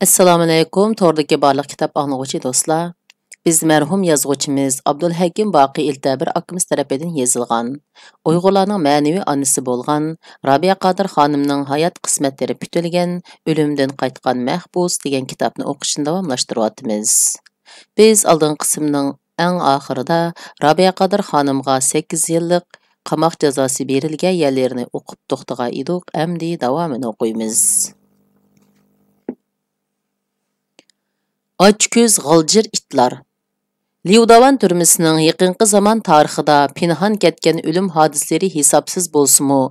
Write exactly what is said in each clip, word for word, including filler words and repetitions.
ئەسسالامۇئەلەيكۇم، توردىكى بارلىق كىتاب ئاڭلىغۇچى دوستلار. بىز مەرھۇم يازغۇچىمىز ئابدۇلھەكىم باقى ئىلتەبىر ئاكىمىز تەرىپىدىن يېزىلغان، ئۇيغۇرلارنىڭ مەنىۋى ئانىسى بولغان رابىيە قادىر خانىمنىڭ ھايات قىسمەتلىرى پۈتۈلگەن ئۆلۈمدىن قايتقان مەھبۇس دېگەن كىتابنى ئوقۇشنى داۋاملاشتۇرۇۋاتىمىز. بىز ئالدىنقى قىسىمنىڭ ئەڭ ئاخىرىدا رابىيە قادىر خانىمغا سەككىز يىللىق قاماق جازاسى بېرىلگەن يەرلىرىنى ئوقۇپ توختىغان ئىدۇق، ئەمدى داۋامىنى ئوقۇيمىز. ئاچكۆز غالجىر ئىتلار. ليۇداۋان تۈرمىسىنىڭ يېقىنقى زامان تارىخىدا پىنھان كەتكەن ئۆلۈم ھادىسىلىرى ھېسابسىز بولسىمۇ،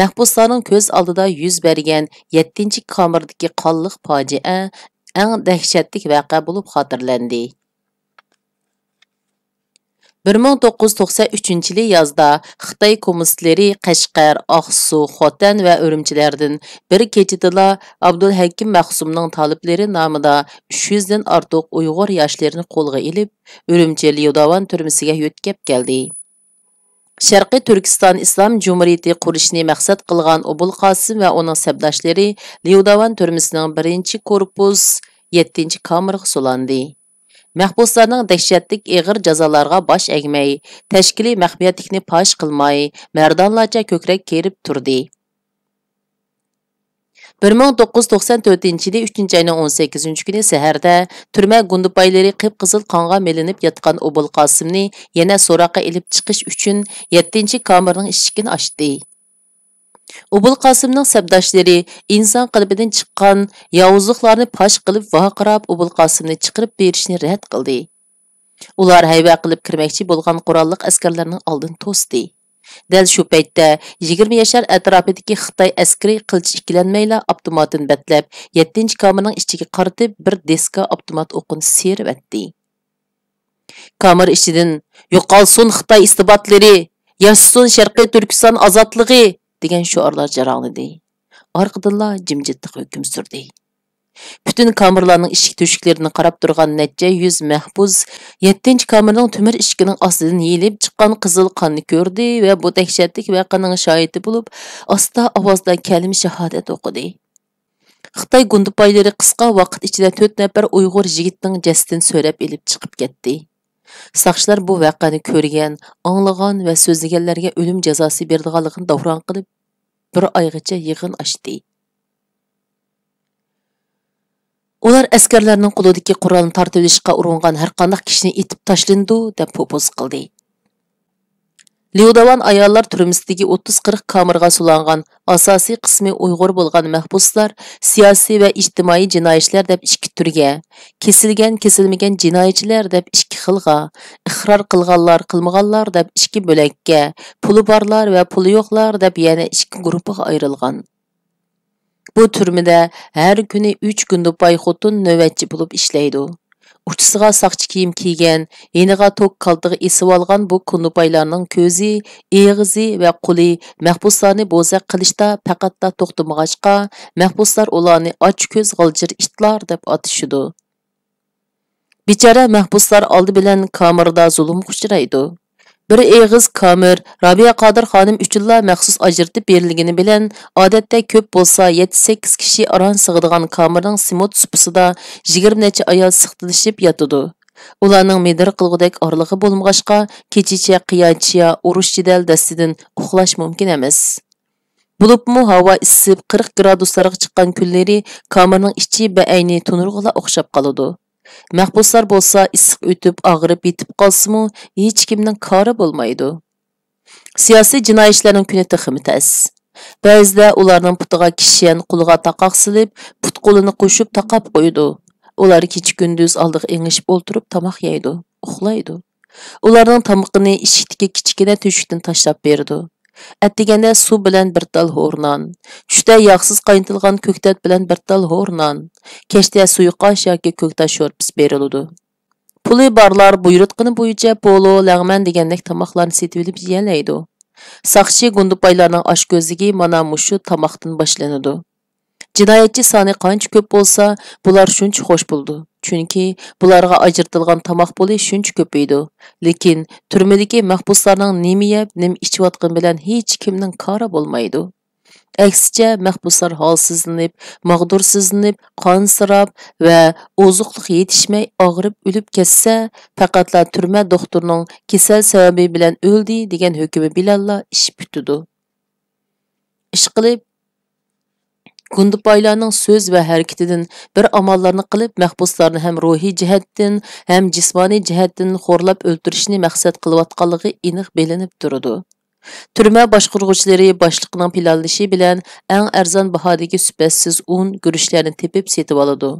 مەھبۇسلارنىڭ كۆز ئالدىدا يۈز بەرگەن يەتتىنچى كامېردىكى قانلىق پاجىئە ئەڭ دەھشەتلىك ۋەقە بولۇپ خاتىرىلەندى. بىر مىڭ توققۇز يۈز توقسەن ئۈچىنچى يىلى يازدا خىتاي كوممۇنىستلىرى قەشقەر، ئاقسۇ، خوتەن ۋە ئۈرۈمچىلەردىن بىر كېچىدىلا ئابدۇلھەكىم مەخسۇمنىڭ تالىپلىرى نامىدا ئۈچ يۈزدىن ئارتۇق ئۇيغۇر ياشلىرىنى قولغا ئېلىپ، ئۈرۈمچى ليۇداۋان تۈرمىسىگە يۆتكەپ كەلدى. شەرقىي تۈركىستان ئىسلام جۇمھۇرىيىتى قۇرۇشنى مەقسەت قىلغان ئوبۇلقاسىم ۋە ئۇنىڭ سەپداشلىرى ليۇداۋان تۈرمىسىنىڭ بىرىنچى كورپۇس يەتتىنچى كامېرغا سولاندى. مەھبۇسلارنىڭ دەھشەتلىك ئېغىر جازالارغا باش ئەگمەي، تەشكىلىي مەخپىيەتلىكنى پاش قىلماي، مەردانلارچە كۆكرەك كېرىپ تۇردى. بىر مىڭ توققۇز يۈز توقسەن تۆتىنچى يىلى ئۈچىنچى ئاينىڭ ئون سەككىزىنچى كۈنى سەھەردە تۈرمە گۇندىپايلىرى قىپقىزىل قانغا مىلىنىپ ياتقان ئوبۇلقاسىمنى يەنە سوراققا ئېلىپ چىقىش ئۈچۈن يەتتىنچى كامېرنىڭ ئىشىكىنى ئاچتى. ئوبۇلقاسىمنىڭ سەپداشلىرى ئىنسان قېلىپىدىن چىققان ياۋۇزلۇقلارنى پاش قىلىپ ۋارقىراپ ئوبۇلقاسىمنى چىقىرىپ بېرىشنى رەت قىلدى. ئۇلار ھەيۋە قىلىپ كىرمەكچى بولغان قوراللىق ئەسكەرلەرنىڭ ئالدىنى توستى. دەل شۇ پەيتتە يىگىرمە ياشار ئەتراپىدىكى خىتاي ئەسكىرى قىلچە ئىككىلەنمەيلا ئاپتوماتىنى بەتلەپ، يەتتىنچى كامېرنىڭ ئىچىگە قارىتىپ بىر دىسكا ئاپتومات ئوقىنى سىيرىۋەتتى. كامېر ئىچىدىن «يوقالسۇن خىتاي ئىستىبداتلىرى! ياشىسۇن شەرقىي تۈركىستان ئازادلىقى!» دېگەن شوئارلار جاراڭلىدى. ئارقىدىنلا جىمجىتلىق ھۆكۈم سۈردى. پۈتۈن كامېرلارنىڭ ئىشىك تۆشۈكلىرىدىن قاراپ تۇرغان نەچچە يۈز مەھبۇس يەتتىنچى كامېرنىڭ تۆمۈر ئىشىكىنىڭ ئاستىدىن يېيىلىپ چىققان قىزىل قاننى كۆردى ۋە بۇ دەھشەتلىك ۋەقەنىڭ شاھىتى بولۇپ، ئاستا ئاۋازدا كەلىمە شاھادەت ئوقۇدى. خىتاي گۇندىپايلىرى قىسقا ۋاقىت ئىچىدە تۆت نەپەر ئۇيغۇر يىگىتنىڭ جەسىتىنى سۆرەپ ئېلىپ چىقىپ كەتتى. ساقچىلار بۇ ۋەقەنى كۆرگەن، ئاڭلىغان ۋە سۆزلىگەنلەرگە ئۆلۈم جازاسى بېرىدىغانلىقىنى داۋراڭ قىلىپ، بىر ئايغىچە يىغىن ئاچتى. ئۇلار ئەسكەرلەرنىڭ قولىدىكى قورالنى تارتىۋېلىشقا ئۇرۇنغان ھەرقانداق كىشىنى ئېتىپ تاشلىنىدۇ، دەپ پوپوز قىلدى. ليۇداۋان ئاياللار تۈرمىسىدىكى ئوتتۇز قىرىق كامېرغا سولانغان ئاساسىي قىسمى ئۇيغۇر بولغان مەھبۇسلار سىياسىي ۋە ئىجتىمائىي جىنايىچىلەر دەپ ئىككى تۈرگە، كېسىلگەن، كېسىلمىگەن جىنايىچىلەر دەپ ئىككى خىلغا، ئىقرار قىلغانلار، قىلمىغانلار دەپ ئىككى بۆلەككە، پۇلى بارلار ۋە پۇلى يوقلار دەپ يەنە ئىككى گۇرۇپپىغا ئايرىلغان. بۇ تۈرمىدە ھەر كۈنى ئۈچ گۇندىپاي خوتۇن نۆۋەتچى بولۇپ ئىشلەيدۇ. ئۇچىسىغا ساقچى كىيىم كىيگەن، يېنىغا توك كالتىغا ئېسىۋالغان بۇ گۇندىپايلارنىڭ كۆزى، ئېغىزى ۋە قولى مەھبۇسلارنى بوزەك قىلىشتا پەقەتلا توختىمىغاچقا، مەھبۇسلار ئۇلارنى ئاچكۆز غالجىر ئىتلار دەپ ئاتىشىدۇ. بىچارە مەھبۇسلار ئالدى بىلەن كامېردا زۇلۇمغا ئۇچرايدۇ. بىر ئېغىز كامېر رابىيە قادىر خانىم ئۈچۈنلا مەخسۇس ئاجرىتىپ بېرىلگىنى بىلەن، ئادەتتە كۆپ بولسا يەتتە سەككىز كىشى ئاران سىغىدىغان كامېرنىڭ سېمونت سۇپىسىدا يىگىرمە نەچچە ئايال سىقتىلىشىپ ياتىدۇ. ئۇلارنىڭ مىدىر قىلغۇدەك ئارىلىقى بولمىغاچقا، كېچىچە قىيا-چىيا، ئۇرۇش-جېدەل دەستىدىن ئۇخلاش مۇمكىن ئەمەس. بولۇپمۇ ھاۋا ئىسسىپ، قىرىق گرادۇسلارغا چىققان كۈنلىرى كامېرنىڭ ئىچى بەئەينى تونۇرغىلا ئوخشاپ قالىدۇ. مەھبۇسلار بولسا ئىسسىق ئۆتۈپ، ئاغرىپ يېتىپ قالسىمۇ، ھېچكىمنىڭ كارى بولمايدۇ. سىياسىي جىنايىچىلەرنىڭ كۈنى تېخىمۇ تەس. بەزىدە ئۇلارنىڭ پۇتىغا كىشەن، قولىغا تاقاق سېلىپ، پۇت-قولىنى قوشۇپ تاقاپ قويىدۇ. ئۇلار كېچە-كۈندۈز ئالدىغا ئېڭىشىپ ئولتۇرۇپ تاماق يەيدۇ، ئۇخلايدۇ. ئۇلارنىڭ تامىقىنى ئىشىكتىكى كىچىككىنە تۆشۈكتىن تاشلاپ بېرىدۇ. ئەتىگەندە سۇ بىلەن بىر تال ھورنان، چۈشتە ياغسىز قاينىتىلغان كۆكتات بىلەن بىر تال ھورنان، كەچتە سۇيۇقئاش ياكى كۆكتات شورپىسى بېرىلىدۇ. پۇلى بارلار بۇيرۇتقىنى بويىچە پولۇ، لەڭمەن دېگەندەك تاماقلارنى سېتىۋېلىپ يېيەلەيدۇ. ساقچى گۇندىپايلارنىڭ ئاشكۆزلۈكى مانا مۇشۇ تاماقتىن باشلىنىدۇ. جىنايەتچى سانى قانچە كۆپ بولسا، بۇلار شۇنچە خوش بولىدۇ. چۈنكى بۇلارغا ئاجرىتىلغان تاماق پۇلى شۇنچە كۆپىيىدۇ. لېكىن تۈرمىدىكى مەھبۇسلارنىڭ نېمە يەپ، نېمە ئىچىۋاتقىنى بىلەن ھېچكىمنىڭ كارى بولمايدۇ. ئەكسىچە، مەھبۇسلار ھالسىزلىنىپ، ماغدۇرسىزلىنىپ، قانسىراپ ۋە ئوزۇقلۇق يېتىشمەي ئاغرىپ ئۆلۈپ كەتسە، پەقەتلا تۈرمە دوختۇرىنىڭ كېسەل سەۋەبى بىلەن ئۆلدى دېگەن ھۆكمى بىلەنلا ئىش پۈتىدۇ. ئىشقىلىپ، گۇندىپايلارنىڭ سۆز ۋە ھەرىكىتىدىن بىر ئاماللارنى قىلىپ، مەھبۇسلارنى ھەم روھىي جەھەتتىن، ھەم جىسمانىي جەھەتتىن خورلاپ ئۆلتۈرۈشنى مەقسەت قىلىۋاتقانلىقى ئېنىق بىلىنىپ تۇرىدۇ. تۈرمە باشقۇرغۇچىلىرى باشلىقنىڭ پىلانلىشى بىلەن ئەڭ ئەرزان باھادىكى سۈپەتسىز ئۇن، گۈرۈچلەرنى تېپىپ سېتىۋالىدۇ.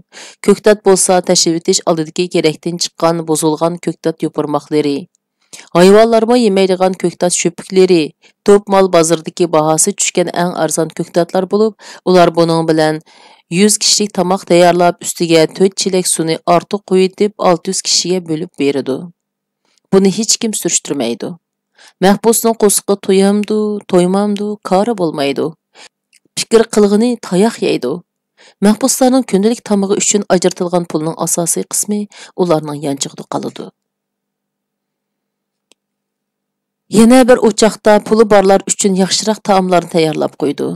كۆكتات بولسا تەشىۋېتىش ئالدىدىكى كېرەكتىن چىققان بۇزۇلغان كۆكتات يوپۇرماقلىرى. ھايۋانلارمۇ يېمەيدىغان كۆكتات شۆپۈكلىرى، توپ مال بازىرىدىكى باھاسى چۈشكەن ئەڭ ئەرزان كۆكتاتلار بولۇپ، ئۇلار بۇنىڭ بىلەن يۈز كىشىلىك تاماق تەييارلاپ، ئۈستىگە تۆت چېلەك سۇنى ئارتۇق قۇيۇۋېتىپ، ئالتە يۈز كىشىگە بۆلۈپ بېرىدۇ. بۇنى ھېچكىم سۈرۈشتۈرمەيدۇ. مەھبۇسنىڭ قورسىقى تويامدۇ، تويمامدۇ، كارى بولمايدۇ. پىكىر قىلغىنى تاياق يەيدۇ. مەھبۇسلارنىڭ كۈندىلىك تامىقى ئۈچۈن ئاجرىتىلغان پۇلنىڭ ئاساسىي قىسمى ئۇلارنىڭ يانچۇقىدا قالىدۇ. يەنە بىر ئوچاقتا پۇلى بارلار ئۈچۈن ياخشىراق تائاملارنى تەييارلاپ قويىدۇ.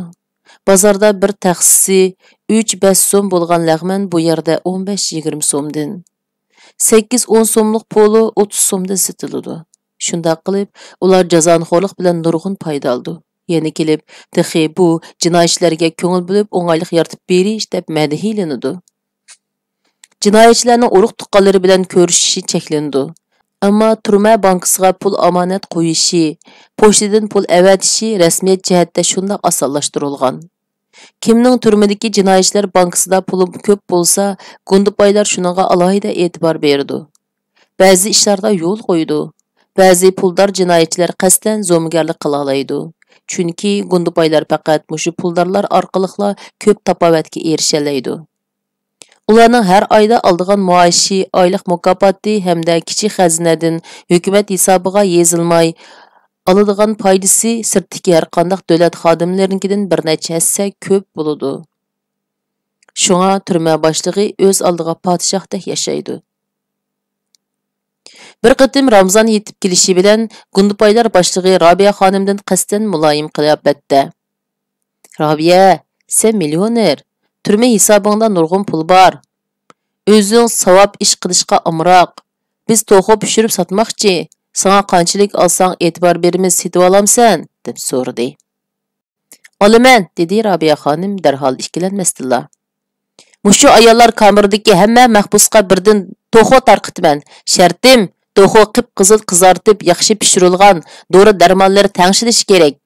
بازاردا بىر تەخسىسى ئۈچ بەش سوم بولغان لەغمەن بۇ يەردە ئون بەش يىگىرمە سومدىن، سەككىز ئون سوملۇق پولۇ ئوتتۇز سومدىن سېتىلىدۇ. شۇنداق قىلىپ، ئۇلار جازانىخورلۇق بىلەن نۇرغۇن پايدا ئالىدۇ. يەنە كېلىپ، تېخى بۇ جىنايىچىلەرگە كۆڭۈل بۆلۈپ، ئوڭايلىق يارىتىپ بېرىش دەپ مەدھىيلىنىدۇ. جىنايەتچىلەرنىڭ ئۇرۇق-تۇغقانلىرى بىلەن كۆرۈشۈشى چەكلىنىدۇ. ئەمما تۈرمە بانكىسىغا پۇل ئامانەت قويۇشى، پوچتىدىن پۇل ئەۋەتىشى رەسمىيەت جەھەتتە شۇنداق ئاسانلاشتۇرۇلغان. كىمنىڭ تۈرمىدىكى جىنايەتچىلەر بانكىسىدا پۇلى كۆپ بولسا، گۇندىپايلار شۇنىڭغا ئالاھىدە ئېتىبار بېرىدۇ. بەزى ئىشلاردا يول قويىدۇ. بەزى پۇلدار جىنايەتچىلەر قەستەن زومىگەرلىك قىلالايدۇ. چۈنكى گۇندىپايلار پەقەت مۇشۇ پۇلدارلار ئارقىلىقلا كۆپ تاپاۋەتكە ئېرىشەلەيدۇ. ئۇلارنىڭ ھەر ئايدا ئالىدىغان مائاشى، ئايلىق مۇكاپاتى ھەمدە كىچىك خەزىنىدىن ھۆكۈمەت ھېسابىغا يېزىلماي، ئالىدىغان پايدىسى سىرتتىكى ھەرقانداق دۆلەت خادىملىرىنىڭكىدىن بىر نەچچە ھەسسە كۆپ بولىدۇ. شۇڭا تۈرمە باشلىقى ئۆز ئالدىغا پادىشاھتەك ياشايدۇ. بىر قېتىم رامزان يېتىپ كېلىشى بىلەن، گۇندىپايلار باشلىقى رابىيە خانىمدىن قەستەن مۇلايىم قىياپەتتە: «رابىيە، سەن مىليونېر، تۈرمە ھېسابىڭدا نۇرغۇن پۇل بار. ئۆزۈڭ ساۋاب ئىش قىلىشقا ئامراق. بىز توخۇ پىشۇرۇپ ساتماقچى، ساڭا قانچىلىك ئالساڭ ئېتىبار بېرىمىز، سېتىۋالامسەن؟» دەپ سورىدى. «ئالىمەن»، دېدى رابىيە خانىم دەرھال ئىككىلەنمەستىنلا. «مۇشۇ ئاياللار كامېرىدىكى ھەممە مەھبۇسقا بىردىن توخۇ تارقىتىمەن. شەرتىم، توخۇ قىپقىزىل قىزارتىپ، ياخشى پىشۇرۇلغان، دورا-دەرمانلىرى تەڭشىلىشى كېرەك.»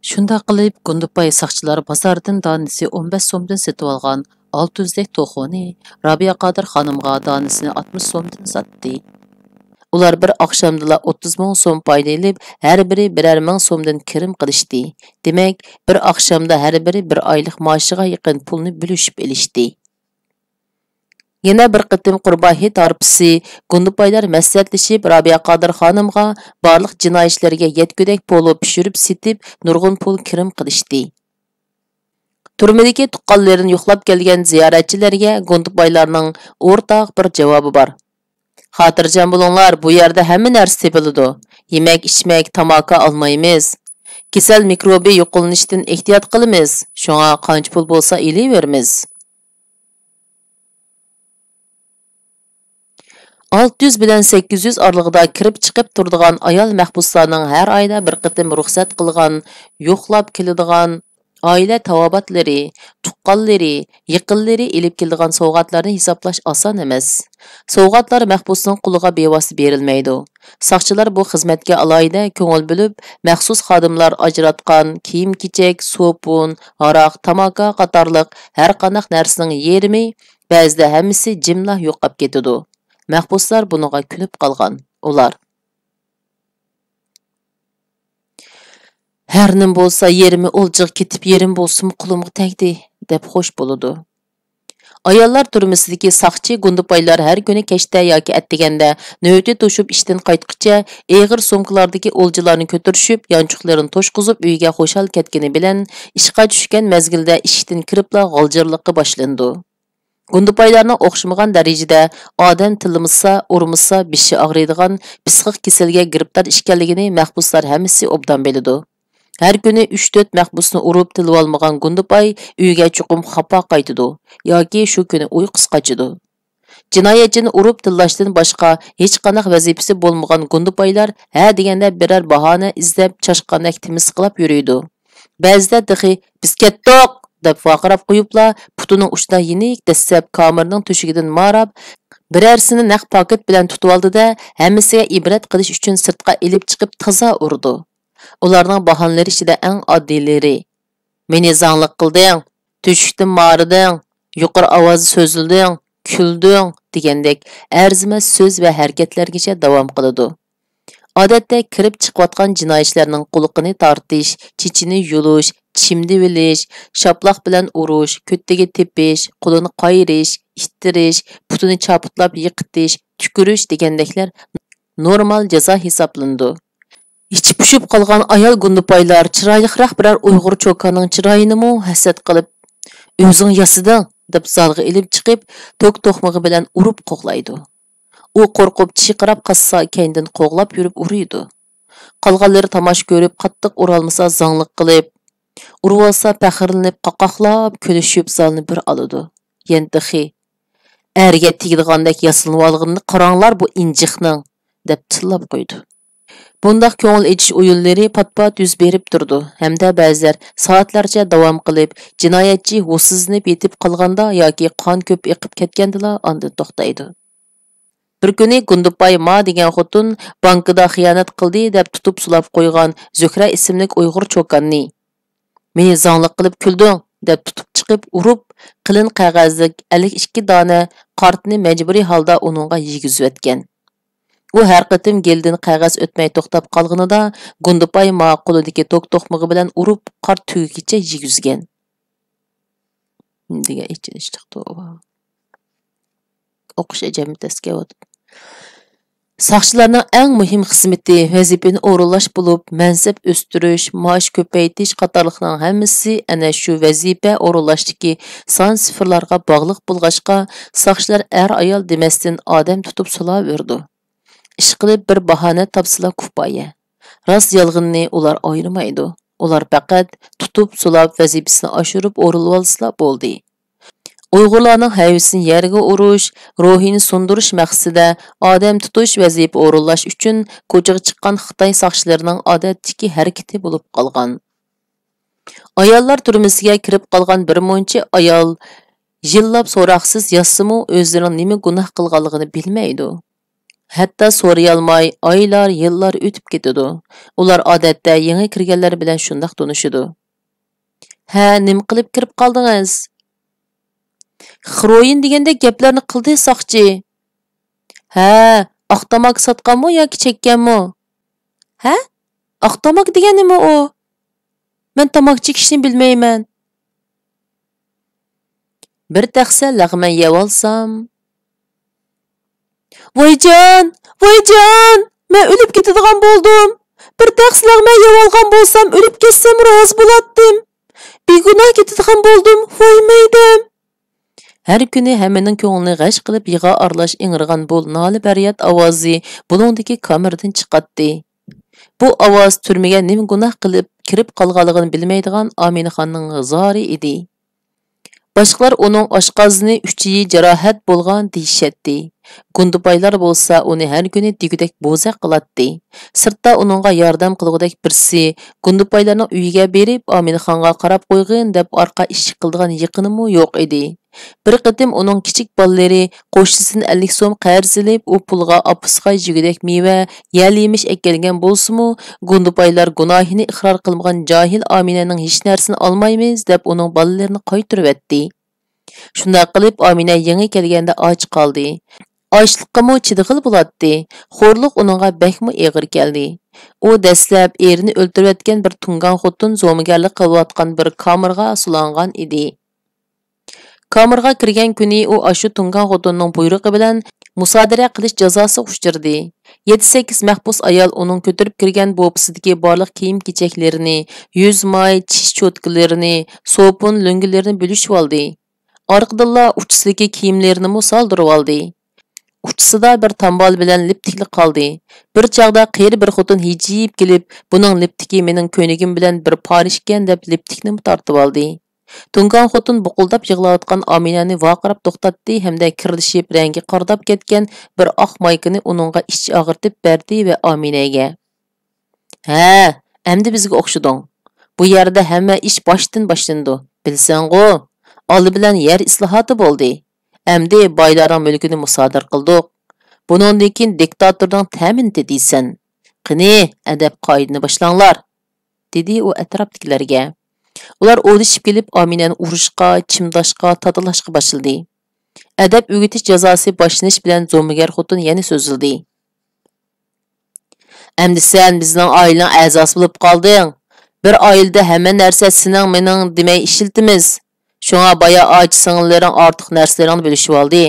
شۇنداق قىلىپ، گۇندىپاي ساقچىلار بازاردىن دانىسى ئون بەش سومدىن سېتىۋالغان ئالتە يۈزدەك توخۇنى رابىيە قادىر خانىمغا دانىسىنى ئاتمىش سومدىن ساتتى. ئۇلار بىر ئاخشامدىلا ئوتتۇز مىڭ سوم پايدا ئېلىپ، ھەر بىرى بىرەر مىڭ سومدىن كىرىم قىلىشتى. دېمەك، بىر ئاخشامدا ھەر بىرى بىر ئايلىق مائاشىغا يېقىن پۇلنى بۆلۈشۈپ ئېلىشتى. يەنە بىر قېتىم قۇربان ھېيت ھارپىسى، گۇندىپايلار مەسلىھەتلىشىپ، رابىيە قادىر خانىمغا بارلىق جىنايەتچىلەرگە يەتكۈدەك پولۇ پىشۇرۇپ سېتىپ، نۇرغۇن پۇل كىرىم قىلىشتى. تۈرمىدىكى تۇغقانلىرىنى يوقلاپ كەلگەن زىيارەتچىلەرگە گۇندىپايلارنىڭ ئورتاق بىر جاۋابى بار: «خاتىرجەم بولۇڭلار، بۇ يەردە ھەممە نەرسە تېپىلىدۇ. يېمەك-ئىچمەك، تاماكا ئالمايمىز. كېسەل مىكروبى يۇقۇلىنىشتىن ئېھتىيات قىلىمىز، شۇڭا قانچە پۇل بولسا ئېلىۋېرىمىز.» ئالتە يۈز بىلەن سەككىز يۈز ئارىلىقىدا كىرىپ چىقىپ تۇرىدىغان ئايال مەھبۇسلارنىڭ ھەر ئايدا بىر قېتىم رۇخسەت قىلغان، يوقلاپ كېلىدىغان ئائىلە تاۋابىئاتلىرى، تۇغقانلىرى، يېقىنلىرى ئېلىپ كېلىدىغان سوۋغاتلارنى ھېسابلاش ئاسان ئەمەس. سوۋغاتلار مەھبۇسنىڭ قولىغا بىۋاسىتە بېرىلمەيدۇ. ساقچىلار بۇ خىزمەتكە ئالاھىدە كۆڭۈل بۆلۈپ، مەخسۇس خادىملار ئاجراتقان كىيىم-كېچەك، سوپۇن، ھاراق، تاماكا قاتارلىق ھەرقانداق نەرسىنىڭ يېرىمى، بەزىدە ھەممىسى جىملا يوقاپ كېتىدۇ. مەھبۇسلار بۇنىڭغا كۈلۈپ قالغان. ئۇلار: «ھەر نېمە بولسا، يېرىمى ئولجىغا كېتىپ، يېرىمى بولسىمۇ قولۇمغا تەگدى» دەپ خوش بولىدۇ. ئاياللار تۈرمىسىدىكى ساقچى گۇندىپايلار ھەر كۈنى كەچتە ياكى ئەتىگەندە نۆۋىتى توشۇپ ئىشتىن قايتقۇچە ئېغىر سومكىلاردىكى ئولجىلارنى كۆتۈرۈشۈپ، يانچۇقلىرىنى توشقۇزۇپ، ئۆيىگە خۇشال كەتكىنى بىلەن، ئىشقا چۈشكەن مەزگىلدە ئىشىكتىن كىرىپلا غالجىرلىقى باشلىنىدۇ. گۇندىپايلارنىڭ ئوخشىمىغان دەرىجىدە ئادەم تىللىمىسا، ئۇرمىسا بېشى ئاغرىيدىغان پىسخىك كېسەلگە گىرىپتار ئىكەنلىكىنى مەھبۇسلار ھەممىسى ئوبدان بىلىدۇ. ھەر كۈنى ئۈچ-تۆت مەھبۇسنى ئۇرۇپ تىللىۋالمىغان گۇندىپاي ئۆيىگە چوقۇم خاپا قايتىدۇ ياكى شۇ كۈنى ئۇيقۇسى قاچىدۇ. جىنايەتچىنى ئۇرۇپ تىللاشتىن باشقا ھېچقانداق ۋەزىپىسى بولمىغان گۇندىپايلار ھە دېگەندە بىرەر باھانە ئىزدەپ چاشقاندەك تىمىسقىلاپ يۈرىدۇ. بەزىدە تېخى «بىز كەتتۇق!» دەپ ۋارقىراپ قويۇپلا، پۇتىنىڭ ئۇچىدا يېنىك دەسسەپ كامېرنىڭ تۆشۈكىدىن ماراپ، بىرەرسىنى نەق پاكىت بىلەن تۇتۇۋالدى-دە، ھەممىسىگە ئىبرەت قىلىش ئۈچۈن سىرتقا ئېلىپ چىقىپ تازا ئۇرىدۇ. ئۇلارنىڭ باھانىلىرى ئىچىدە ئەڭ ئاددىيلىرى، «مېنى زاڭلىق قىلدىڭ، تۆشۈكتىن مارىدىڭ، يۇقىرى ئاۋازدا سۆزلىدىڭ، كۈلدۈڭ» دېگەندەك ئەرزىمەس سۆز ۋە ھەرىكەتلەرگىچە داۋام قىلىدۇ. ئادەتتە كىرىپ چىقىۋاتقان جىنايەتچىلەرنىڭ قۇلىقىنى تارتىش، چېچىنى يۇلۇش، چىمدىۋېلىش، شاپىلاق بىلەن ئۇرۇش، كۆتىگە تېپىش، قولىنى قايرىش، ئىتتىرىش، پۇتىنى چاپۇتلاپ يىقىتىش، تۈكۈرۈش دېگەندەكلەر نورمال جازا ھېسابلىنىدۇ. ئىچى پۇشۇپ قالغان ئايال گۇندىپايلار چىرايلىقراق بىرەر ئۇيغۇر چوكاننىڭ چىرايىنىمۇ ھەسەت قىلىپ، «ئۆزۈڭ ياسىدىڭ» دەپ زالغا ئېلىپ چىقىپ، توك توقمىقى بىلەن ئۇرۇپ قوغلايدۇ. ئۇ قورقۇپ چىرقىراپ قاچسا، كەينىدىن قوغلاپ يۈرۈپ ئۇرىدۇ. قالغانلىرى تاماشا كۆرۈپ، قاتتىق ئۇرالمىسا زاڭلىق قىلىپ، ئۇرۇۋالسا پەخىرلىنىپ، قاقاقلاپ كۈلۈشۈپ زالنى بىر ئالىدۇ. يەنە تېخى، «ئەرگە تېگىدىغاندەك ياسىنىۋالغىنىنى قاراڭلار بۇ ئىنجىقنىڭ» دەپ تىللاپ قويىدۇ. بۇنداق كۆڭۈل ئېچىش ئويۇنلىرى پات-پات يۈز بېرىپ تۇرىدۇ ھەمدە بەزىلەر سائەتلەرچە داۋام قىلىپ، جىنايەتچى ھوشسىزلىنىپ يېتىپ قالغاندا ياكى قان كۆپ ئېقىپ كەتكەندىلا ئاندىن توختايدۇ. بىر كۈنى گۇندىپاي ما دېگەن خوتۇن بانكىدا خىيانەت قىلدى دەپ تۇتۇپ سولاپ قويغان زۆھرە ئىسىملىك ئۇيغۇر چوكاننى، «مېنى زاڭلىق قىلىپ كۈلدۈڭ» دەپ تۇتۇپ چىقىپ ئۇرۇپ، قېلىن قەغەزلىك ئەللىك ئىككى دانە قارتنى مەجبۇرىي ھالدا ئۇنىڭغا يېگۈزۈۋەتكەن. ئۇ ھەر قېتىم گېلىدىن قەغەز ئۆتمەي توختاپ قالغىنىدا، گۇندىپاي ما قولىدىكى توك توقمىقى بىلەن ئۇرۇپ، قارت تۈگىگىچە يېگۈزگەن. دېگەن ئېچىنىشلىق توۋا. ئوقۇش ئەجەبمۇ تەس كېلىۋاتىدۇ. ساقچىلارنىڭ ئەڭ مۇھىم خىزمىتى ۋەزىپىنى ئورۇنلاش بولۇپ، مەنسەپ ئۆستۈرۈش، مائاش كۆپەيتىش قاتارلىقلارنىڭ ھەممىسى ئەنە شۇ ۋەزىپە ئورۇنلاشتىكى سان سىفىرلارغا باغلىق بولغاچقا، ساقچىلار ئەر-ئايال دېمەستىن ئادەم تۇتۇپ سولاۋېرىدۇ. ئىشقىلىپ بىر باھانە تاپسىلا كۇپايە. راست يالغىنىنى ئۇلار ئايرىمايدۇ. ئۇلار پەقەت تۇتۇپ سولاپ ۋەزىپىسىنى ئاشۇرۇپ ئورۇنلىۋالسىلا بولدى. ئۇيغۇرلارنىڭ ھەۋىسىنى يەرگە ئۇرۇش، روھىنى سۇندۇرۇش مەقسىتىدە ئادەم تۇتۇش، ۋەزىپە ئورۇنلاش ئۈچۈن كوچىغا چىققان خىتاي ساقچىلىرىنىڭ ئادەتتىكى ھەرىكىتى بولۇپ قالغان. ئاياللار تۈرمىسىگە كىرىپ قالغان بىر مۇنچە ئايال يىللاپ سوراقسىز ياتسىمۇ، ئۆزلىرىنىڭ نېمە گۇناھ قىلغانلىقىنى بىلمەيدۇ. ھەتتا سورىيالماي ئايلار، يىللار ئۆتۈپ كېتىدۇ. ئۇلار ئادەتتە يېڭى كىرگەنلەر بىلەن شۇنداق تونۇشىدۇ. ھە، نېمە قىلىپ كىرىپ قالدىڭىز؟ خرويىن دېگەندەك گەپلەرنى قىلدى ساقچى. ھە، ئاق تاماكا ساتقانمۇ ياكى چەككەنمۇ؟ ھە؟ ئاق تاماكا دېگەن نېمە ئۇ؟ مەن تاماكا چېكىشنى بىلمەيمەن. بىر تەخسە لەغمەن يەۋالسام. ۋايجان، ۋايجان، مەن ئۆلۈپ كېتىدىغان بولدۇم. بىر تەخسە لەغمەن يەۋالغان بولسام، ئۆلۈپ كەتسەم رازى بولاتتىم. بىگۇناھ كېتىدىغان بولدۇم، ۋاي مەيدەم. ھەر كۈنى ھەممىنىڭ كۆڭلىنى غەش قىلىپ يىغا ئارىلاش ئىڭرىغان بۇ نالە-پەرياد ئاۋازى بۇلۇڭدىكى كامېردىن چىقاتتى. بۇ ئاۋاز تۈرمىگە نېمە گۇناھ قىلىپ كىرىپ قالغانلىقىنى بىلمەيدىغان ئامىنىخاننىڭ زارى ئىدى. باشقىلار ئۇنىڭ ئاشقازىنى ئۈچىيى جاراھەت بولغان دېيىشەتتى. گۇندىپايلار بولسا ئۇنى ھەر كۈنى دېگۈدەك بوزەك قىلاتتى. سىرتتا ئۇنىڭغا ياردەم قىلغۇدەك بىرسى، گۇندىپايلارنىڭ ئۆيىگە بېرىپ، ئامىنخانغا قاراپ قويغىن دەپ ئارقا ئىشىك قىلىدىغان يېقىنىمۇ يوق ئىدى. بىر قېتىم ئۇنىڭ كىچىك بالىلىرى قوشنىسىدىن ئەللىك سوم قەرز ئېلىپ، ئۇ پۇلغا ئاپىسىغا يېگۈدەك مېۋە، يەل-يېمىش ئەكەلگەن بولسىمۇ، گۇندىپايلار گۇناھىنى ئىقرار قىلمىغان جاھىل ئامىنەنىڭ ھېچ نەرسىنى ئالمايمىز دەپ ئۇنىڭ بالىلىرىنى قايتۇرۇۋەتتى. شۇنداق قىلىپ ئامىنە يېڭى كەلگەندە ئاچ قالدى. ئاچلىققىمۇ چىدىغىلى بولاتتى. خورلۇق ئۇنىڭغا بەكمۇ ئېغىر كەلدى. ئۇ دەسلەپ ئېرىنى ئۆلتۈرۈۋەتكەن بىر تۇڭگان خوتۇن زومىگەرلىك قىلىۋاتقان بىر كامېرغا سولانغان ئىدى. كامېرغا كىرگەن كۈنى ئۇ ئاشۇ تۇڭگان خوتۇننىڭ بۇيرۇقى بىلەن مۇسادىرە قىلىش جازاسىغا ئۇچرىدى. يەتتە-سەككىز مەھبۇس ئايال ئۇنىڭ كۆتۈرۈپ كىرگەن بوپىسىدىكى بارلىق كىيىم-كېچەكلىرىنى، يۈز ماي، چىش چوتكىلىرىنى، سوپۇن، لۆڭگىلىرىنى بۆلۈشۈۋالدى. ئارقىدىنلا ئۇچىسىدىكى كىيىملىرىنىمۇ سالدۇرۇۋالدى. ئۇچىسىدا بىر تامبال بىلەن لىپتىكلىك قالدى. بىر چاغدا قېرى بىر خوتۇن ھىجىيىپ كېلىپ، بۇنىڭ لىپتىكى مېنىڭ كۆينىكىم بىلەن بىر پارە ئىكەن، دەپ لىپتىكنىمۇ تارتىۋالدى. تۇڭگان خوتۇن بۇقۇلداپ يىغلاۋاتقان ئامىنەنى ۋارقىراپ توختاتتى ھەمدە كىرلىشىپ، رەڭگى قارىداپ كەتكەن بىر ئاق مايكىنى ئۇنىڭغا ئىچ ئاغرىتىپ بەردى ۋە ئامىنەگە، ھە، ئەمدى بىزگە ئوخشىدىڭ. بۇ يەردە ھەممە ئىش باشتىن باشلىنىدۇ، بىلسەڭغۇ؟ ئالدى بىلەن يەر ئىسلاھاتى بولدى. ئەمدى بايلارنىڭ مۈلكىنى مۇسادىرە قىلدۇق. بۇنىڭدىن كېيىن دىكتاتورنىڭ تەمىنى تېتىيسەن. قېنى، ئەدەپ-قائىدىنى باشلاڭلار، دېدى ئۇ ئەتراپتىكىلەرگە. ئۇلار ئۇۋىلىشىپ كېلىپ، ئامىنەنى ئۇرۇشقا، چىمداشقا، تاتىلاشقا باشلىدى. ئەدەپ ئۆگىتىش جازاسى باشلىنىش بىلەن زومىگەر خوتۇن يەنە سۆزلىدى. ئەمدى سەن بىزنىڭ ئائىلىنىڭ ئەزاسى بولۇپ قالدىڭ. بىر ئائىلىدە ھەممە نەرسە سېنىڭ، مېنىڭ دېمەي ئىشلىتىمىز. شۇڭا بايا ئاچا-سىڭىللىرىڭ ئارتۇق نەرسىلىرىڭنى بۆلۈشۈۋالدى.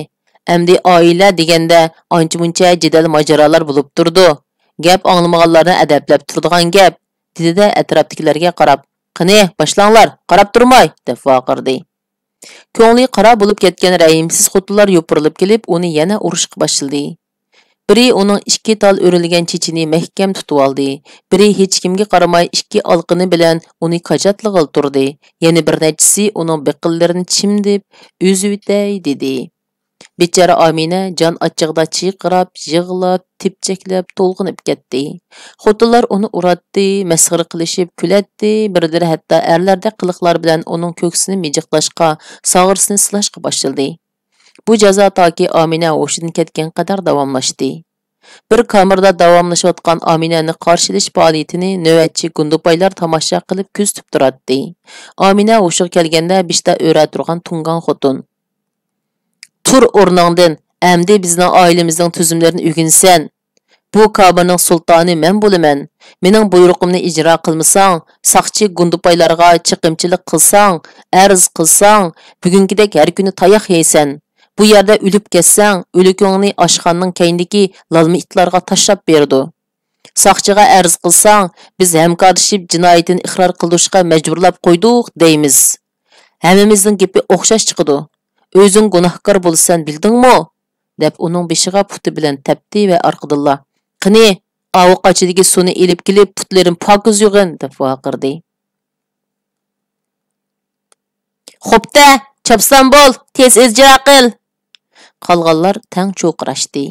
ئەمدى ئائىلە دېگەندە ئانچە-مۇنچە جېدەل-ماجىرالار بولۇپ تۇرىدۇ. گەپ ئاڭلىمىغانلارنى ئەدەپلەپ تۇرىدىغان گەپ، دېدى-دە ئەتراپتىكىلەرگە قاراپ، قېنى، باشلاڭلار، قاراپ تۇرماي، دەپ ۋارقىرىدى. كۆڭلى قارا بولۇپ كەتكەن رەھىمسىز خوتۇنلار يوپۇرۇلۇپ كېلىپ، ئۇنى يەنە ئۇرۇشقا باشلىدى. بىرى ئۇنىڭ ئىككى تال ئۆرۈلگەن چېچىنى مەھكەم تۇتۇۋالدى، بىرى ھېچكىمگە قارىماي ئىككى ئالىقىنى بىلەن ئۇنى كاجاتلىغىلى تۇردى، يەنە بىر نەچچىسى ئۇنىڭ بېقىنلىرىنى چىمدىپ، ئۈزۈۋېتەي، دېدى. بىچارە ئامىنە جان ئاچچىقىدا چىرقىراپ، يىغلاپ، تېپچەكلەپ، تولغىنىپ كەتتى. خوتۇنلار ئۇنى ئۇراتتى، مەسخىرە قىلىشىپ كۈلەتتى، بىرلىرى ھەتتا ئەرلەردەك قىلىقلار بىلەن ئۇنىڭ كۆكسىنى مىجىقلاشقا، ساغرىسىنى سىلاشقا باشلىدى. بۇ جازا تاكى ئامىنە ھوشىدىن كەتكەن قەدەر داۋاملاشتى. بىر كامېردا داۋاملىشىۋاتقان ئامىنەنى قارشى ئېلىش پائالىيىتىنى نۆۋەتچى گۇندىپايلار تاماشا قىلىپ كۆزىتىپ تۇراتتى. ئامىنە ھوشىغا كەلگەندە بېشىدا ئۆرە تۇرغان تۇڭگان خوتۇن، تۇر ئورنۇڭدىن، ئەمدى بىزنىڭ ئائىلىمىزنىڭ تۈزۈملىرىنى ئۆگىنىسەن. بۇ كامېرنىڭ سۇلتانى مەن بولىمەن. مېنىڭ بۇيرۇقۇمنى ئىجرا قىلمىساڭ، ساقچى گۇندىپايلارغا چېقىمچىلىق قىلساڭ، ئەرز قىلساڭ، بۈگۈنكىدەك ھەر كۈنى تاياق يەيسەن. بۇ يەردە ئۆلۈپ كەتسەڭ، ئۆلۈكۈڭنى ئاشخانىنىڭ كەينىدىكى لالما ئىتلارغا تاشلاپ بېرىدۇ. ساقچىغا ئەرز قىلساڭ، بىز ھەمكارلىشىپ جىنايىتىنى ئىقرار قىلدۇرۇشقا مەجبۇرلاپ قويدۇق دەيمىز. ھەممىمىزنىڭ گېپى ئوخشاش چىقىدۇ. ئۆزۈڭ گۇناھكار بولىسەن، بىلدىڭمۇ؟ دەپ ئۇنىڭ بېشىغا پۇتى بىلەن تەپتى ۋە ئارقىدىنلا، قېنى، ئاۋۇ قاچىدىكى سۇنى ئېلىپ كېلىپ، پۇتلىرىم پاكىز يۇغىن، دەپ ۋارقىرىدى. خوپتە، چاپسان بول، تېز ئىجرا قىل! قالغانلار تەڭ چۇرقىراشتى.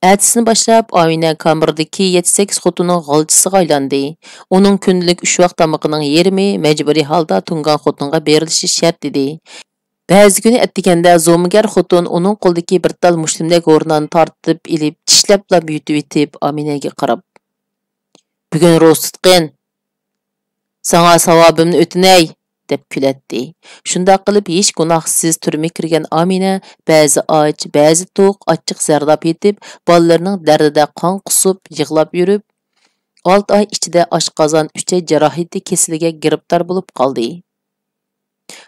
ئەتىسىنى باشلاپ ئامىنە كامېردىكى يەتتە-سەككىز خوتۇننىڭ غالچىسىغا ئايلاندى. ئۇنىڭ كۈندىلىك ئۈچ ۋاق تامىقىنىڭ يېرىمى مەجبۇرىي ھالدا تۇڭگان خوتۇنغا بېرىلىشى شەرت ئىدى. بەزى كۈنى ئەتىگەندە زومىگەر خوتۇن ئۇنىڭ قولىدىكى بىر تال مۇشتۇمدەك ھورناننى تارتىپ ئېلىپ، چىشلەپلا يۇتۇۋېتىپ، ئامىنەگە قاراپ، بۈگۈن روزا تۇتقىن، ساڭا ساۋابىمنى ئۆتۈنەي، دەپ كۈلەتتى. شۇنداق قىلىپ، ھېچ گۇناھسىز تۈرمىگە كىرگەن ئامىنە بەزى ئاچ، بەزى توق، ئاچچىق زەرداب يېتىپ، بالىلىرىنىڭ دەردىدە قان قۇسۇپ، يىغلاپ يۈرۈپ، ئالتە ئاي ئىچىدە ئاشقازان ئۈچەي جاراھىتى كېسىلىگە گىرىپتار بولۇپ قالدى.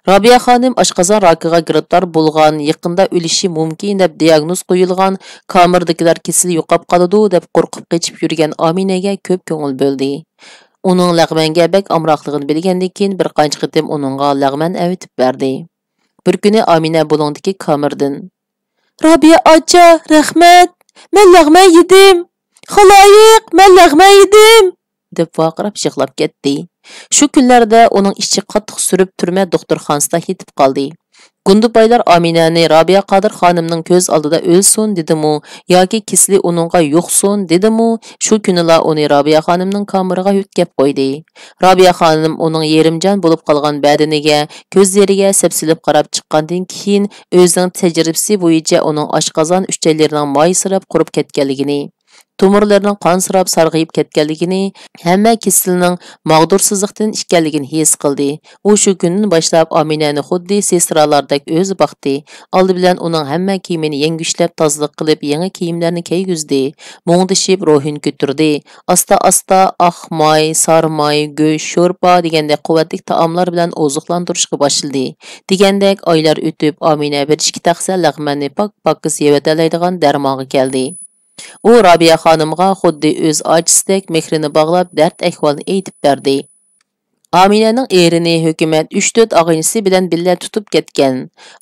رابىيە خانىم ئاشقازان راكىغا گىرىپتار بولغان، يېقىندا ئۆلۈشى مۇمكىن دەپ دىياگنوز قويۇلغان، كامېردىكىلەر كېسىلى يوقاپ قالىدۇ دەپ قورقۇپ قېچىپ يۈرگەن ئامىنەگە كۆپ كۆڭۈل بۆلدى. ئۇنىڭ لەغمەنگە بەك ئامراقلىقىنى بىلگەندىن كېيىن، بىر قانچە قېتىم ئۇنىڭغا لەغمەن ئەۋېتىپ بەردى. بىر كۈنى ئامىنە بۇلۇڭدىكى كامېردىن، رابىيە ئاچا، رەھمەت! مەن لەغمەن يېدىم! خالايىق، مەن لەغمەن يېدىم! دەپ ۋارقىراپ يىغلاپ كەتتى. شۇ كۈنلەردە ئۇنىڭ ئىچى قاتتىق سۈرۈپ، تۈرمە دوختۇرخانىسىدا يېتىپ قالدى. گۇندىپايلار ئامىنەنى رابىيە قادىر خانىمنىڭ كۆز ئالدىدا ئۆلسۇن دېدىمۇ ياكى كېسىلى ئۇنىڭغا يۇقسۇن دېدىمۇ، شۇ كۈنىلا ئۇنى رابىيە خانىمنىڭ كامېرىغا يۆتكەپ قويدى. رابىيە خانىم ئۇنىڭ يېرىمجان بولۇپ قالغان بەدىنىگە، كۆزلىرىگە سەپسېلىپ قاراپ چىققاندىن كېيىن، ئۆزىنىڭ تەجرىبىسى بويىچە ئۇنىڭ ئاشقازان ئۈچەيلىرىنىڭ مايسىراپ قۇرۇپ كەتكەنلىكىنى، تومۇرلىرىنىڭ قانسىراپ سارغىيىپ كەتكەنلىكىنى، ھەممە كېسىلىنىڭ ماغدۇرسىزلىقتىن ئىكەنلىكىنى ھېس قىلدى. ئۇ شۇ كۈندىن باشلاپ ئامىنەنى خۇددى سېسترالاردەك ئۆزى باقتى. ئالدى بىلەن ئۇنىڭ ھەممە كىيىمىنى يەڭگۈشلەپ تازىلىق قىلىپ، يېڭى كىيىملەرنى كىيگۈزدى. مۇڭدىشىپ روھىنى كۆتۈردى. ئاستا-ئاستا ئاق ماي، سارى ماي، گۆش، شورپا دېگەندەك قۇۋۋەتلىك تائاملار بىلەن ئوزۇقلاندۇرۇشقا باشلىدى. دېگەندەك ئايلار ئۆتۈپ، ئامىنە بىر ئىككى تەخسە لەغمەننى پاك-پاكىز يەۋېتەلەيدىغان دەرمانغا كەلدى. ئۇ رابىيە خانىمغا خۇددى ئۆز ئاچىسىدەك مېھرىنى باغلاپ، دەرد ئەھۋالىنى ئېيتىپ بەردى. ئامىنەنىڭ ئېرىنى ھۆكۈمەت ئۈچ تۆت ئاغىنىسى بىلەن بىللە تۇتۇپ كەتكەن.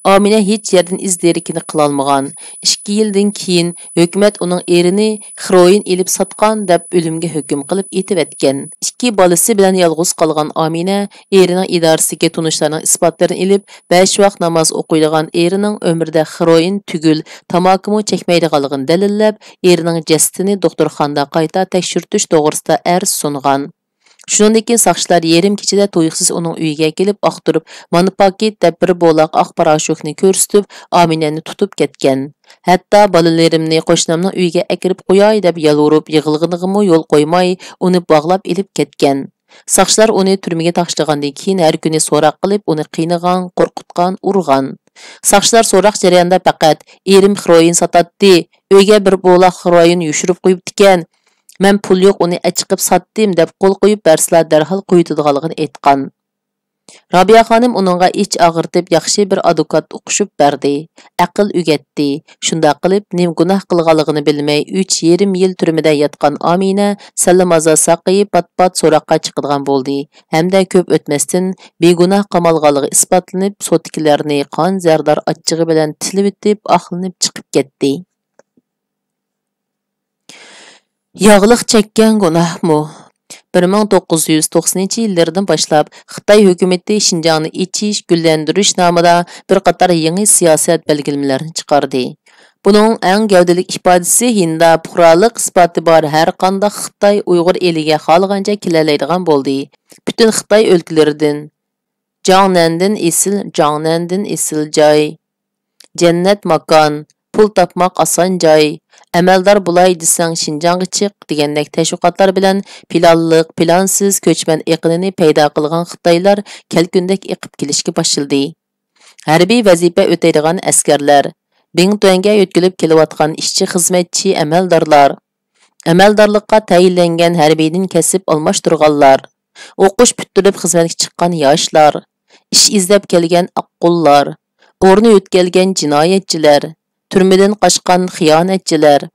ئامىنە ھېچ يەردىن ئىز دېرىكىنى قىلالمىغان. ئىككى يىلدىن كېيىن ھۆكۈمەت ئۇنىڭ ئېرىنى خىروئىن ئېلىپ ساتقان دەپ ئۆلۈمگە ھۆكۈم قىلىپ ئېتىۋەتكەن. ئىككى بالىسى بىلەن يالغۇز قالغان ئامىنە ئېرىنىڭ ئىدارىسىدىكى تونۇشلارنىڭ ئىسپاتلىرىنى ئېلىپ، بەش ۋاق ناماز ئوقۇيدىغان ئېرىنىڭ ئۆمرىدە خىروئىن تۈگۈل، تاماكىمۇ چەكمەيدىغانلىقىنى دەلىللەپ، ئېرىنىڭ جەسىتىنى دوختۇرخانىدا قايتا تەكشۈرتۈش توغرىسىدا ئەرز سۇنغان. شۇنىڭدىن كېيىن ساقچىلار يېرىم كېچىدە تۇيۇقسىز ئۇنىڭ ئۆيىگە كېلىپ، ئاختۇرۇپ، مانا پاكىت دەپ بىر بولاق ئاق پاراشوكنى كۆرسىتىپ، ئامىنەنى تۇتۇپ كەتكەن. ھەتتا بالىلىرىمنى قوشنامنىڭ ئۆيىگە ئەكىرىپ قوياي دەپ يالۋۇرۇپ يىغلىغىنىغىمۇ يول قويماي، ئۇنى باغلاپ ئېلىپ كەتكەن. ساقچىلار ئۇنى تۈرمىگە تاشلىغاندىن كېيىن، ھەر كۈنى سوراق قىلىپ، ئۇنى قىينىغان، قورقۇتقان، ئۇرغان. ساقچىلار سوراق جەريانىدا پەقەت، «ئېرىم خىروئىن ساتاتتى، ئۆيگە بىر بولاق خىروئىن يوشۇرۇپ قويۇپتىكەن، مەن پۇل يوق، ئۇنى ئەچىقىپ ساتتىم» دەپ قول قويۇپ بەرسىلا، دەرھال قويۇۋېتىدىغانلىقىنى ئېيتقان. رابىيە خانىم ئۇنىڭغا ئىچ ئاغرىتىپ ياخشى بىر ئادۋوكات ئوقۇشۇپ بەردى، ئەقىل ئۆگەتتى. شۇنداق قىلىپ، نېمە گۇناھ قىلغانلىقىنى بىلمەي، ئۈچ يېرىم يىل تۈرمىدە ياتقان ئامىنە سەللىمازا ساقىيىپ، پات-پات سوراققا چىقىدىغان بولدى ھەمدە كۆپ ئۆتمەستىن بىگۇناھ قامالغانلىقى ئىسپاتلىنىپ، سوتتىكىلەرنى قان زەردار ئاچچىقى بىلەن تىلىۋېتىپ، ئاھلىنىپ چىقىپ كەتتى. ياغلىق چەككەن گۇناھمۇ؟ بىر مىڭ توققۇز يۈز توقسىنىنچى يىللىرىدىن باشلاپ، خىتاي ھۆكۈمىتى شىنجاڭنى ئېچىش، گۈللەندۈرۈش نامىدا بىر قاتار يېڭى سىياسەت بەلگىلىمىلەرنى چىقاردى. بۇنىڭ ئەڭ گەۋدىلىك ئىپادىسى ھىندىدا پۇقرالىق ئىسپاتى بار ھەر قانداق خىتاي ئۇيغۇر ئېلىگە خالىغانچە كېلەلەيدىغان بولدى. پۈتۈن خىتاي ئۆلكىلىرىدىن، جاڭنەندىن ئېسىل، جاڭنەندىن ئېسىل جاي، جەننەت ماكان، پۇل تاپماق ئاسان جاي، ئەمەلدار بولاي دېسەڭ شىنجاڭغا چىق دېگەندەك تەشۋىقاتلار بىلەن پىلانلىق، پىلانسىز كۆچمەن ئېقىنىنى پەيدا قىلغان خىتايلار كەلكۈندەك ئېقىپ كېلىشكە باشلىدى. ھەربىي ۋەزىپە ئۆتەيدىغان ئەسكەرلەر، بىڭتۈەنگە يۆتكىلىپ كېلىۋاتقان ئىشچى، خىزمەتچى، ئەمەلدارلار، ئەمەلدارلىققا تەيىنلەنگەن ھەربىيدىن كەسىپ ئالماشتۇرغانلار، ئوقۇش پۈتتۈرۈپ خىزمەتكە چىققان ياشلار، ئىش ئىزدەپ كەلگەن ئاققۇنلار، ئورنى يۆتكەلگەن جىنايەتچىلەر، تۈرمىدىن قاچقان خىيانەتچىلەر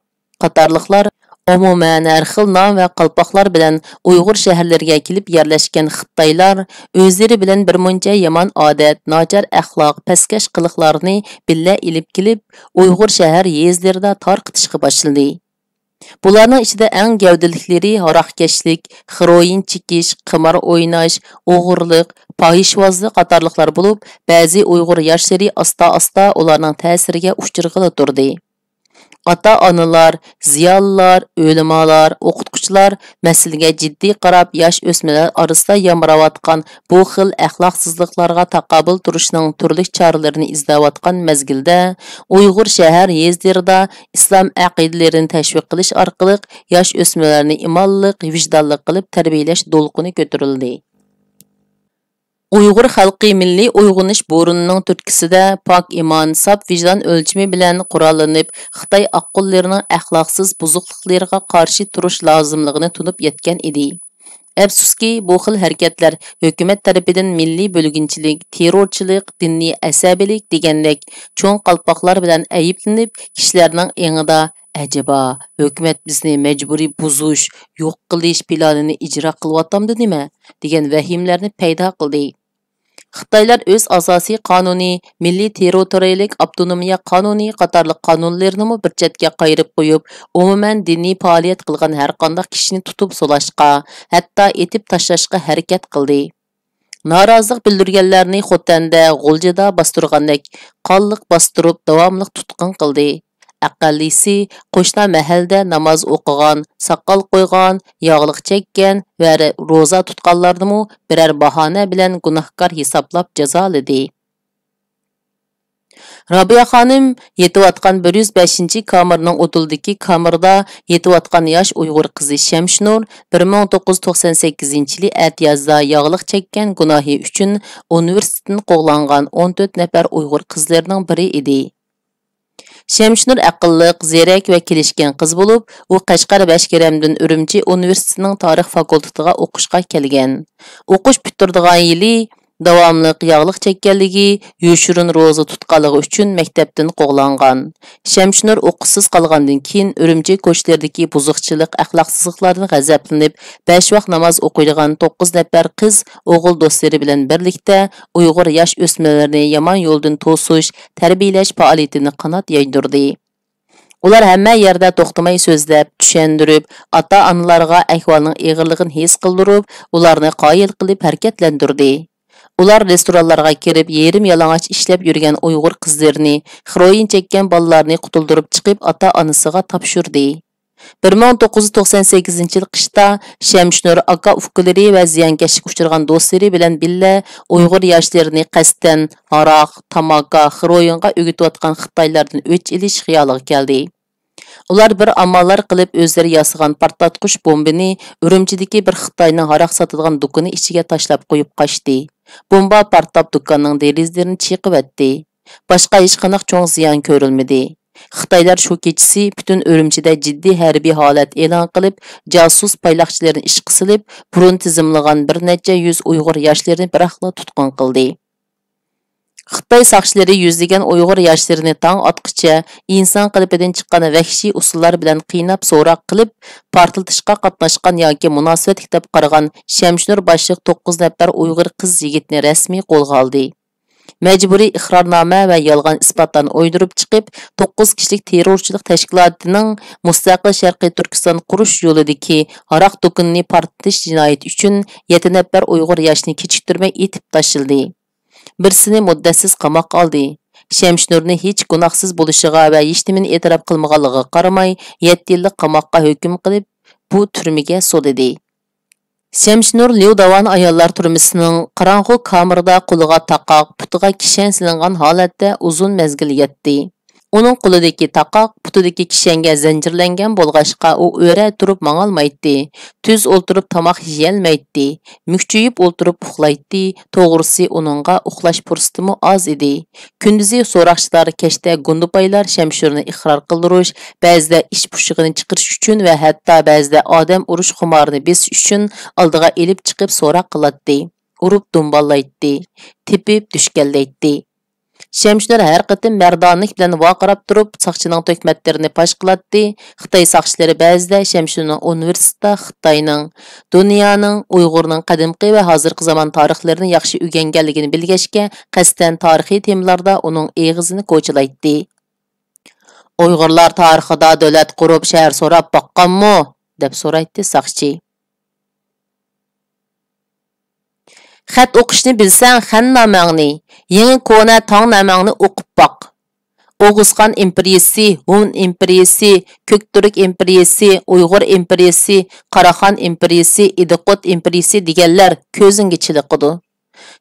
قاتارلىقلار، ئومۇمەن، ھەر خىل نام ۋە قالپاقلار بىلەن ئۇيغۇر شەھەرلىرىگە كېلىپ يەرلەشكەن خىتايلار ئۆزلىرى بىلەن بىر مۇنچە يامان ئادەت، ناچار ئەخلاق، پەسكەش قىلىقلارنى بىللە ئېلىپ كېلىپ، ئۇيغۇر شەھەر يېزىلىرىدا تارقىتىشقا باشلىدى. بۇلارنىڭ ئىچىدە ئەڭ گەۋدىلىكلىرى ھاراقكەشلىك، خىروئىن چېكىش، قىمار ئويناش، ئوغرىلىق، پاھىشۋازلىق قاتارلىقلار بولۇپ، بەزى ئۇيغۇر ياشلىرى ئاستا-ئاستا ئۇلارنىڭ تەسىرىگە ئۇچرىغىلى تۇردى. ئاتا-ئانىلار، زىيالىيلار، ئۆلىمالار، ئوقۇتقۇچىلار مەسىلىگە جىددىي قاراپ، ياش ئۆسمۈرلەر ئارىسىدا يامراۋاتقان بۇ خىل ئەخلاقسىزلىقلارغا تاقابىل تۇرۇشنىڭ تۈرلۈك چارىلىرىنى ئىزدەۋاتقان مەزگىلدە، ئۇيغۇر شەھەر يېزىلىرىدا ئىسلام ئەقىدىلىرىنى تەشۋىق قىلىش ئارقىلىق ياش ئۆسمۈرلەرنى ئىمانلىق، ۋىجدانلىق قىلىپ تەربىيەلەش دولقۇنى كۆتۈرۈلدى. ئۇيغۇر خەلقى مىللىي ئويغىنىش بورىنىنىڭ تۈرتكىسىدە پاك ئىمان، ساپ ۋىجدان ئۆلچىمى بىلەن قوراللىنىپ، خىتاي ئاققۇنلىرىنىڭ ئەخلاقسىز بۇزۇقلۇقلىرىغا قارشى تۇرۇش لازىملىقىنى تونۇپ يەتكەن ئىدى. ئەپسۇسكى، بۇ خىل ھەرىكەتلەر ھۆكۈمەت تەرىپىدىن مىللىي بۆلگۈنچىلىك، تېررورچىلىق، دىنىي ئەسەبىيلىك دېگەندەك چوڭ قالپاقلار بىلەن ئەيىبلىنىپ، كىشىلەرنىڭ ئېڭىدا، «ئەجەبا، ھۆكۈمەت بىزنى مەجبۇرىي بۇزۇش، يوق قىلىش پىلانىنى ئىجرا قىلىۋاتامدۇ نېمە؟» دېگەن ۋەھىمىلەرنى پەيدا قىلدى. خىتايلار ئۆز ئاساسىي قانۇنى، مىللىي تېررىتورىيەلىك ئاپتونومىيە قانۇنى قاتارلىق قانۇنلىرىنىمۇ بىر چەتكە قايرىپ قويۇپ، ئومۇمەن دىنىي پائالىيەت قىلغان ھەرقانداق كىشىنى تۇتۇپ سولاشقا، ھەتتا ئېتىپ تاشلاشقا ھەرىكەت قىلدى. نارازىلىق بىلدۈرگەنلەرنى خوتەندە، غۇلجىدا باستۇرغاندەك قانلىق باستۇرۇپ، داۋاملىق تۇتقۇن قىلدى. ئەقەللىسى قوشنا مەھەللىدە ناماز ئوقۇغان، ساقال قويغان، ياغلىق چەككەن ۋە رە-، روزا تۇتقانلارنىمۇ بىرەر باھانە بىلەن گۇناھكار ھېسابلاپ جازالىدى. رابىيە خانىم يېتىۋاتقان بىر يۈز بەشىنچى كامېرنىڭ ئۇدۇلىدىكى كامېردا يېتىۋاتقان ياش ئۇيغۇر قىزى شەمشىنۇر بىر مىڭ توققۇز يۈز توقسان سەككىزىنچى يىلى ئەتىيازدا ياغلىق چەككەن گۇناھى ئۈچۈن ئۇنىۋېرسىتېتتىن قوغلانغان ئون تۆت نەپەر ئۇيغۇر قىزلىرىنىڭ بىرى ئىدى. شەمشىنۇر ئەقىللىق، زېرەك ۋە كېلىشكەن قىز بولۇپ، ئۇ قەشقەر بەشكېرەمدىن ئۈرۈمچى ئۇنىۋېرسىتېتىنىڭ تارىخ فاكۇلتېتىغا ئوقۇشقا كەلگەن. ئوقۇش پۈتتۈرىدىغان يىلى داۋاملىق ياغلىق چەككەنلىكى، يوشۇرۇن روزا تۇتقانلىقى ئۈچۈن مەكتەپتىن قوغلانغان. شەمشىنۇر ئوقۇشسىز قالغاندىن كېيىن، ئۈرۈمچى كوچىلىرىدىكى بۇزۇقچىلىق، ئەخلاقسىزلىقلاردىن غەزەپلىنىپ، بەش ۋاق ناماز ئوقۇيدىغان توققۇز نەپەر قىز ئوغۇل دوستلىرى بىلەن بىرلىكتە ئۇيغۇر ياش ئۆسمۈرلىرىنى يامان يولدىن توسۇش، تەربىيەلەش پائالىيىتىنى قانات يايدۇردى. ئۇلار ھەممە يەردە توختىماي سۆزلەپ، چۈشەندۈرۈپ، ئاتا-ئانىلارغا ئەھۋالنىڭ ئېغىرلىقىنى ھېس قىلدۇرۇپ، ئۇلارنى قايىل قىلىپ ھەرىكەتلەندۈردى. ئۇلار رېستورانلارغا كىرىپ، يېرىم يالىڭاچ ئىشلەپ يۈرگەن ئۇيغۇر قىزلىرىنى، خېروئىن چەككەن بالىلارنى قۇتۇلدۇرۇپ چىقىپ، ئاتا-ئانىسىغا تاپشۇردى. بىر مىڭ توققۇز يۈز توقسان سەككىزىنچى يىل قىشتا شەمشىنۇر ئاكا-ئۇكىلىرى ۋە زىيانكەشلىككە ئۇچرىغان دوستلىرى بىلەن بىللە ئۇيغۇر ياشلىرىنى قەستەن ھاراق، تاماكا، خېروئىنغا ئۆگىتىۋاتقان خىتايلاردىن ئۆچ ئېلىش خىيالىغا كەلدى. ئۇلار بىر ئاماللار قىلىپ ئۆزلىرى ياسىغان پارتلاتقۇچ بومبىنى ئۈرۈمچىدىكى بىر خىتاينىڭ ھاراق ساتىدىغان دۇكىنى ئىچىگە تاشلاپ قويۇپ قاچتى. بومبا پارتلاپ دۇكاننىڭ دېرىزىلىرىنى چېقىۋەتتى. باشقا ھېچقانداق چوڭ زىيان كۆرۈلمىدى. خىتايلار شۇ كېچىسى پۈتۈن ئۈرۈمچىدە جىددىي ھەربىي ھالەت ئېلان قىلىپ، جاسۇس پايلاقچىلىرىنى ئىشقا سېلىپ، بۇرۇن تىزىملىغان بىر نەچچە يۈز ئۇيغۇر ياشلىرىنى بىراقلا تۇتقۇن قىلدى. خىتاي ساقچىلىرى يۈزلىگەن ئۇيغۇر ياشلىرىنى تاڭ ئاتقىچە ئىنسان قېلىپىدىن چىققان ۋەھشىي ئۇسۇللار بىلەن قىيناپ سوراق قىلىپ، پارتلىتىشقا قاتناشقان ياكى مۇناسىۋەتلىك دەپ قارىغان شەمشىنۇر باشلىق توققۇز نەپەر ئۇيغۇر قىز يىگىتنى رەسمىي قولغا ئالدى. مەجبۇرىي ئىقرارنامە ۋە يالغان ئىسپاتلارنى ئويدۇرۇپ چىقىپ، توققۇز كىشىلىك تېررورچىلىق تەشكىلاتىنىڭ مۇستەقىل شەرقىي تۈركىستان قۇرۇش يولىدىكى ھاراق دۇكىنىنى پارتلىتىش جىنايىتى ئۈچۈن يەتتە نەپەر ئۇيغۇر ياشنى كېچىكتۈرمەي ئېتىپ تاشلىدى. بىرسىنى مۇددەتسىز قاماققا ئالدى. شەمشىنۇرنى ھېچ گۇناھسىز بولۇشىغا ۋە ھېچنېمىنى ئېتىراپ قىلمىغانلىقىغا قارىماي، يەتتە يىللىق قاماققا ھۆكۈم قىلىپ، بۇ تۈرمىگە سولىدى. شەمشىنۇر ليۇداۋان ئاياللار تۈرمىسىنىڭ قاراڭغۇ كامېرىدا قولىغا تاقاق، پۇتىغا كىشەن سېلىنغان ھالەتتە ئۇزۇن مەزگىل ياتتى. ئۇنىڭ قولىدىكى تاقاق پۇتىدىكى كىشەنگە زەنجىرلەنگەن بولغاچقا، ئۇ ئۆرە تۇرۇپ ماڭالمايتتى، تۈز ئولتۇرۇپ تاماق يېيەلمەيتتى، مۈكچىيىپ ئولتۇرۇپ ئۇخلايتتى، توغرىسى ئۇنىڭغا ئۇخلاش پۇرسىتىمۇ ئاز ئىدى. كۈندۈزى سوراقچىلار، كەچتە گۇندىپايلار شەمشىرنى ئىقرار قىلدۇرۇش، بەزىدە ئىچ پۇشۇقىنى چىقىرىش ئۈچۈن ۋە ھەتتا بەزىدە ئادەم ئۇرۇش خۇمارىنى بېسىش ئۈچۈن ئالدىغا ئېلىپ چىقىپ سوراق قىلاتتى، ئۇرۇپ دۇمباللايتتى، تېپىپ دۈشكەللەيتتى. شەمشىنۇر ھەر قېتىم مەردانىلىك بىلەن ۋارقىراپ تۇرۇپ، ساقچىنىڭ تۆھمەتلىرىنى پاش قىلاتتى. خىتاي ساقچىلىرى بەزىدە شەمشىنۇرنىڭ ئۇنىۋېرسىتېتتا خىتاينىڭ، دۇنيانىڭ، ئۇيغۇرنىڭ قەدىمكى ۋە ھازىرقى زامان تارىخلىرىنى ياخشى ئۆگەنگەنلىكىنى بىلگەچكە، قەستەن تارىخىي تېمىلاردا ئۇنىڭ ئېغىزىنى كوچىلايتتى. «ئۇيغۇرلار تارىخىدا دۆلەت قۇرۇپ، شەھەر سوراپ باققانمۇ؟» دەپ سورايتتى ساقچى. «خەت ئوقۇشنى بىلسەڭ، خەن نامەڭنى، يېڭى كونا تاڭ نامەڭنى ئوقۇپ باق. ئوغۇزخان ئىمپېرىيىسى، ھۇن ئىمپېرىيىسى، كۆكتۈرك ئىمپېرىيىسى، ئۇيغۇر ئىمپېرىيىسى، قاراخان ئىمپېرىيىسى، ئىدىقۇت ئىمپېرىيىسى دېگەنلەر كۆزۈڭگە چېلىقىدۇ.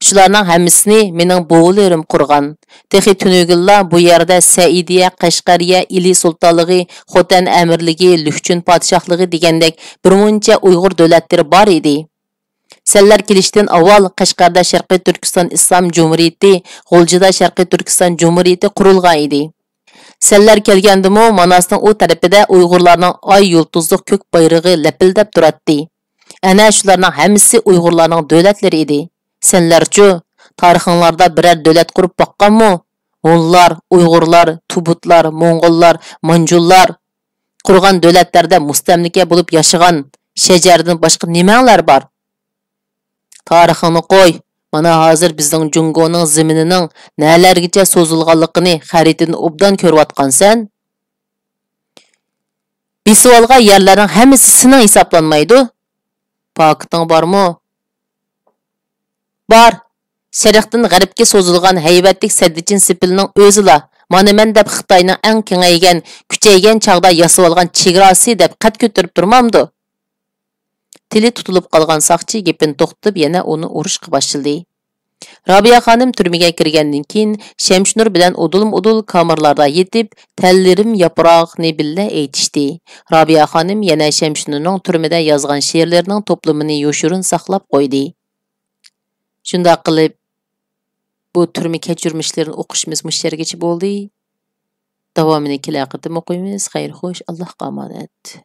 شۇلارنىڭ ھەممىسىنى مېنىڭ بوۋىلىرىم قۇرغان. تېخى تۈنۈگۈنلا بۇ يەردە سەئىدىيە، قەشقەرىيە، ئىلى سۇلتانلىقى، خوتەن ئەمىرلىكى، لۈكچۈن پادىشاھلىقى دېگەندەك بىر مۇنچە ئۇيغۇر دۆلەتلىرى بار ئىدى. سەنلەر كېلىشتىن ئاۋۋال قەشقەردە شەرقىي تۈركىستان ئىسلام جۇمھۇرىيىتى، غۇلجىدا شەرقىي تۈركىستان جۇمھۇرىيىتى قۇرۇلغان ئىدى. سەنلەر كەلگەندىمۇ ماناسنىڭ ئۇ تەرىپىدە ئۇيغۇرلارنىڭ ئاي يۇلتۇزلۇق كۆك بايرىقى لەپىلدەپ تۇراتتى. ئەنە شۇلارنىڭ ھەممىسى ئۇيغۇرلارنىڭ دۆلەتلىرى ئىدى. سەنلەرچۇ، تارىخىڭلاردا بىرەر دۆلەت قۇرۇپ باققانمۇ؟ ھونلار، ئۇيغۇرلار، تۇبۇتلار، موڭغۇللار، مانجۇللار قۇرغان دۆلەتلەردە مۇستەملىكە بولۇپ ياشىغان شەجەردىن باشقا نېمەڭلار بار؟ تارىخىڭنى قوي، مانا ھازىر بىزنىڭ جۇڭگونىڭ زېمىنىنىڭ نەلەرگىچە سوزۇلغانلىقىنى خەرىتىدىن ئوبدان كۆرۈۋاتقانسەن. بېسىۋالغان يەرلەرنىڭ ھەممىسى سېنىڭ ھېسابلانمايدۇ. پاكىتىڭ بارمۇ؟ بار. شەرقتىن غەربكە سوزۇلغان ھەيۋەتلىك سەددىچىن سېپىلنىڭ ئۆزىلا، مانا مەن دەپ خىتاينىڭ ئەڭ كېڭەيگەن، كۈچەيگەن چاغدا ياسىۋالغان چېگراسى دەپ قەد كۆتۈرۈپ تۇرمامدۇ؟ تىلى تۇتۇلۇپ قالغان ساقچى گېپىنى توختىتىپ، يەنە ئۇنى ئۇرۇشقا باشلىدى. رابىيە خانىم تۈرمىگە كىرگەندىن كېيىن، شەمشىنۇر بىلەن ئۇدۇلمۇ ئۇدۇل كامېرلاردا يېتىپ، تەللىرىم ياپراقنى بىللە ئېيتىشتى. رابىيە خانىم يەنە شەمشىنۇرنىڭ تۈرمىدە يازغان شېئىرلىرىنىڭ توپلىمىنى يوشۇرۇن ساقلاپ قويدى. شۇنداق قىلىپ، بۇ تۈرمە كەچۈرمىشلىرىنى ئوقۇشىمىز مۇشۇ يەرگىچە بولدى. داۋامىنى كېلەر قېتىم ئوقۇيمىز. خەير خوش، ئاللاھقا ئامانەت.